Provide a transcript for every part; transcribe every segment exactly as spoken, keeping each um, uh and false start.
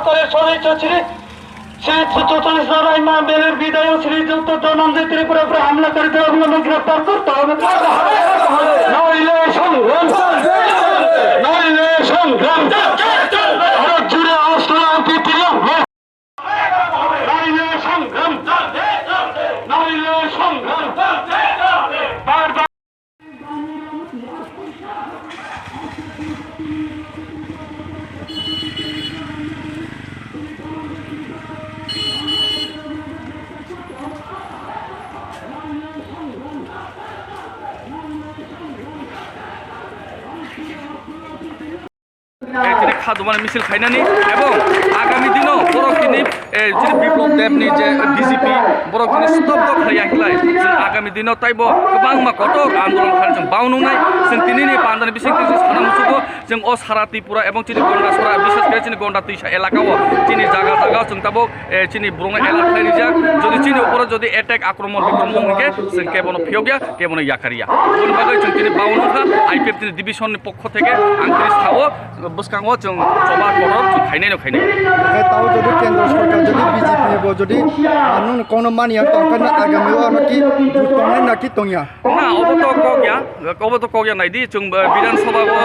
সবাই চৌত্রিশ, সেই চৌত্রিশ ধারায় মা বেলের বিদায় শ্রীযুক্ত ধনঞ্জয় ত্রিপুরা উপরে হামলা করে তারা অবিলম্বে গ্রেফতার করতে হবে। নইলে সংগ্রাম, নইলে সংগ্রাম, ভারত জুড়ে অস্ত্র আনতে তৈরি হবে। নইলে সংগ্রাম, নইলে সংগ্রাম, বারবার Eh, tini khajumani misil khainani ebong agami dino borok tini, eh, chini Biplop Deb ni je B J P borok tini stop dok khlaiya hinlai chwng agami dino taibo kwbangma kotor andolon khaina chwng bao nungnai. Chwng tini ni pandani bising tini sana musugo chwng o sara Tripura ebong chini Gonda sora, bishes khe chini Gonda twisa elaka o chini jaga jaga chwng tabok, eh, chini borokno alert khlai rijak. Jodi chini uporo jodi attack akromon bikromon hwnkhe chwng kebono phiyokya, kebono yakarya. Aboni bagwi chwng tini bao nungkha I P F tini division ni pokho theke ang tini sao bwskango chwng choba kotor chwng khainai no khainai. Hwnkhe tao jodi kendro sorkar jodi B J P bo jodi, ah, nwng kono mani ang tongkha na agami o ano ki tongnai na ki tongya? Na, obo to kok ya, obo to kok ya naidi chwng, eh, Bidhan Sabha o,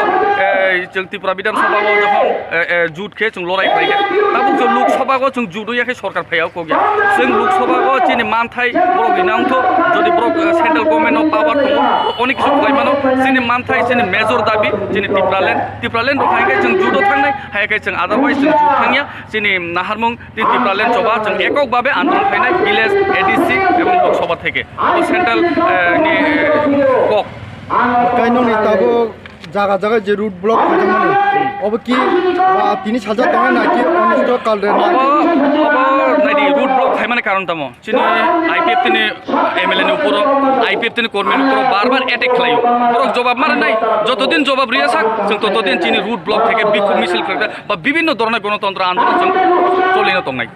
eh, chwng Tripura Bidhan Sabha o jokhon, eh, eh, jut khe chwng lorai khlai khe. Tabuk chwng Lok Sabha o chwng jut ya khe sorkar phaiya kok ya. Chwng Lok Sabha o chini manthai borok rinang tho, jodi borok, eh, central government o power tongo, onek kisu khlai mano, chini manthai chini major dabi chini Tipraland, Tipraland rok hai khe chwng jut o thangnai, hai khe chwng otherwise chwng jut thangya, chini naharmung tini Tipraland choba chwng ekok babe andolon khainai village A D C ebong Lok Sabha theke. Obo central, eh, ni, eh, kok. Kainoni tabuk jaga jaga je road block khaijakmani, obo ki, ba, tini sajak tongnai na ki onistho kalre na? Obo, obo naidi road block khaimani karon tamo? Chini I P F tini M L A ni uporo, I P F tini kormi ni uporo bar bar attack khlaio. Borok jobab ma rwnai, joto din jobab riya sak, chwng toto din chini road block theke bikhuk misil khlai ba bibinno dhoroner gonotantro andolon chwng cholino tongnai.